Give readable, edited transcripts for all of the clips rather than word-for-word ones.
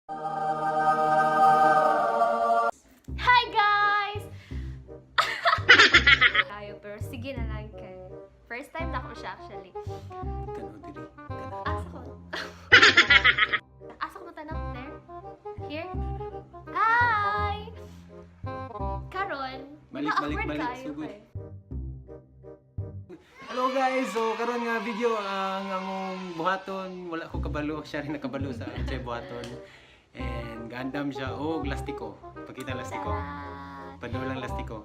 Hi, guys! Tayo, pero sige na lang kay. First time na ko siya, actually. Kano diri. Kana. Asa ko? Asa ko matanong? There? Here? Hi! Karon, Balik, na balik, awkward balik, kaayo sugod. kay. Hello guys, so karon nga video ang among buhaton, wala ko kabalo, siya rin nakabalo sa unsay buhaton. And gandam siya og lastiko. Pakita lastiko. Tada! Padulang lastiko.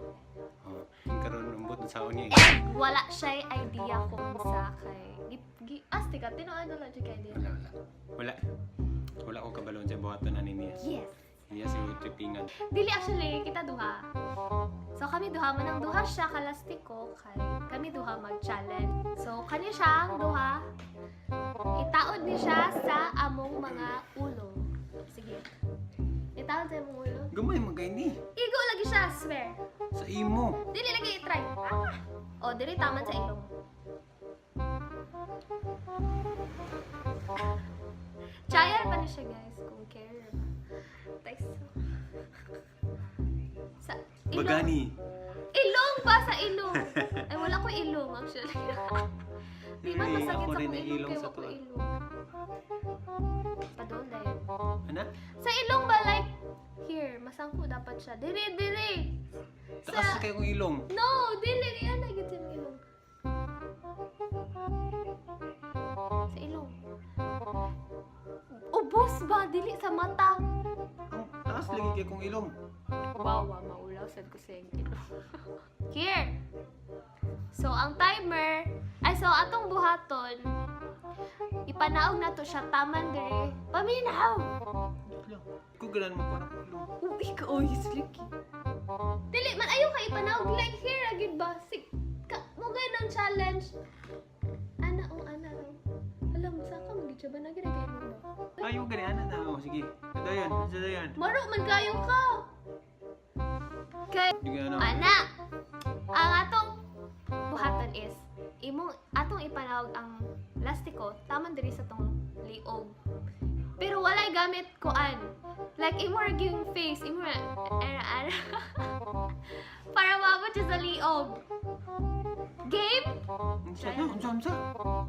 Oh, karon umbot na saon niya. And wala siya'y idea kung sa kay. Gi, asti ka, tinuan na lang siya kay idea. Wala, wala. Wala. Wala ko kabalo unsay buhaton ani niya. Yes. Niya si tripingan. Dili actually, kita duha. So kami duha, manang duha siya kalastiko kay kami duha mag-challenge. So kani siya ang duha. Itaod ni siya sa among mga ulo. Sige. Itaod sa among ulo. Gamay man kay ni. Igo lagi siya, swear. Sa imo. Dili lagi i-try. Ah! O, dili taman sa ilong. Chayar pa ni siya, guys, kung care ba. Thanks. Sa ilong. Bagani. Ilong ba sa ilong? Ay, wala ko ilong actually. Di man Ay, masakit ako sa rin kong ang ilong ilong kay sa wa ko tuwa. ilong. Padol dahil. Ana? Sa ilong ba, like here, masangko dapat siya. Dili, dili. Taas kay kong ilong. No, dili kaya na gid sa imong ilong. Sa ilong. Ubos ba dili sa mata? Ang taas lagi kay kong ilong. Wow, wow, maulaw sad ko sa iyong ilong. Here. So ang timer, ay, so atong buhaton, ipanaog na to siya taman dire. Paminaw. Ko ganan mo ko na kong ilong. Uy, ka oy, slicky. Dili man ayo kay ipanaog like here agid ba? Sig ka mo gay ng challenge. Ana oh, ana oh. Alam mo sa ka magid siya ba na gid kay mo ba? Ayaw gani ana na oh, sige. Dayon, dayon. Maro man kayo ka. Kay Sige ano. ana ang atong buhaton is imong atong ipanawag ang lastiko taman diri sa tong liog. Pero walay gamit kuan. Like imo ra gyud yung face, imo ra ara ara. Para maabot siya sa liog. Game? Unsa na? Unsa, unsa?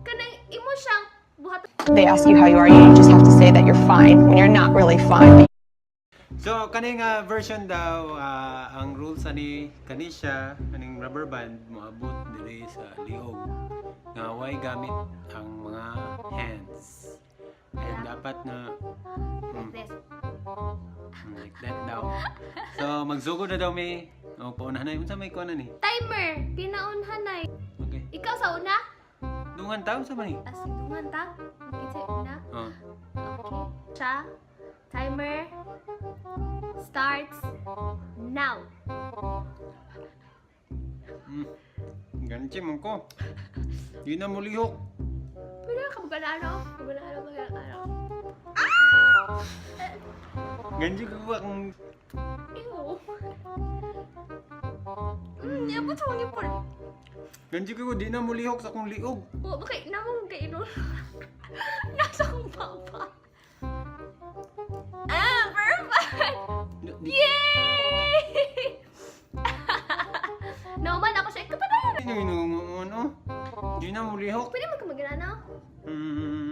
Kanang imo siyang buhaton. They ask you how you are, you just have to say that you're fine when you're not really fine. So kani nga version daw, ang rules ani kani siya aning rubber band moabot diri sa liog nga way gamit ang mga hands. And dapat na Like this. Like that daw. So magsugod na daw mi. O paunahan na unsa may kuan ni? Timer! Pinaunhanay. Okay. Ikaw sa una? Dungan taw sa man ni? As dungan ta? Kita una? Oh. Okay. Siya. Timer starts now. Ganti man ko. Di na mulihok. Pwede ka maganano? Maganano, maganano. Ganti ko ba kung Ew. Yabot sa mga ipon. Ganti ko di na mulihok sa akong liog. Oh, bakit namang kay ilong? Nasa akong papa. Ah, perfect! Yay! Nauman ako siya. Kapatid! Di na ano? Di na mulihok. Pwede mo ka maganano?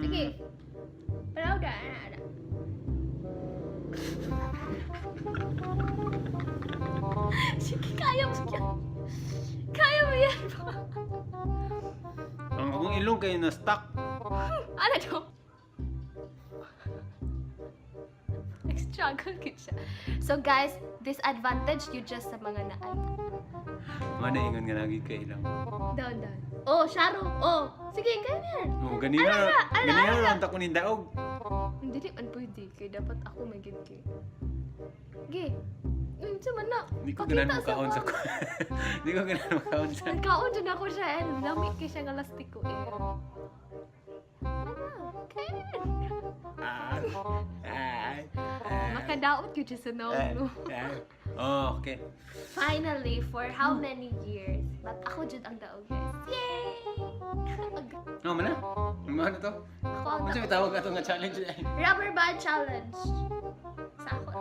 Sige. Pero da, ana, ana. Sige, kaya mo yan. Kaya mo yan ba? Ang akong ilong kay na stuck. Ano to? Nag-struggle ka siya. So guys, disadvantage you just sa mga naay. Mana ingon nga lagi kay ilang. Down, down. Oh, Sharo. Oh, sige, kaya mo yan. Oh, ganina. Ala, ala, Ganina ala. lang ta kunin daog. Hindi man pwede. Kaya dapat ako magid kay. Ge. Unsa man na? Di ko Pakita ganan makaon sa ko. Di ko ganan makaon sa. Nagkaon dyan ako siya. Eh. Lami kay siya nga lastiko eh. Ano? Kaya mo yan. Ah. Ah. Makadaot yun siya sa naong, no? Ah. Oh, okay. Finally, for how many years? But ako jud ang daog, guys. Yay! No, man na. Ano na to? Ako ang Ano daog. tawag ato nga challenge eh? Rubber band challenge. Sa ako.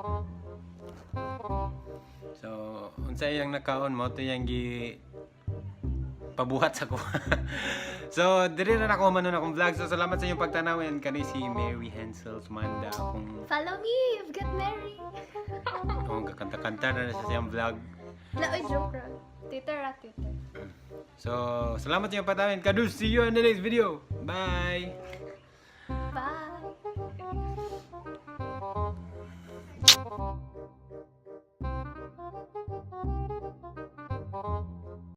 So, unsa iyang nakaon mo to iyang gi pabuhat sa kuha. So, diri na nako manon akong vlog. So, salamat sa inyong pagtanaw and kani si Mary Hansel Sumanda akong Follow me, you've got Mary. akong kakanta-kanta na sa siyang vlog. Laoy joke ra. Twitter ra, Twitter. So, salamat sa inyong pagtanaw and kadus, see you in the next video. Bye.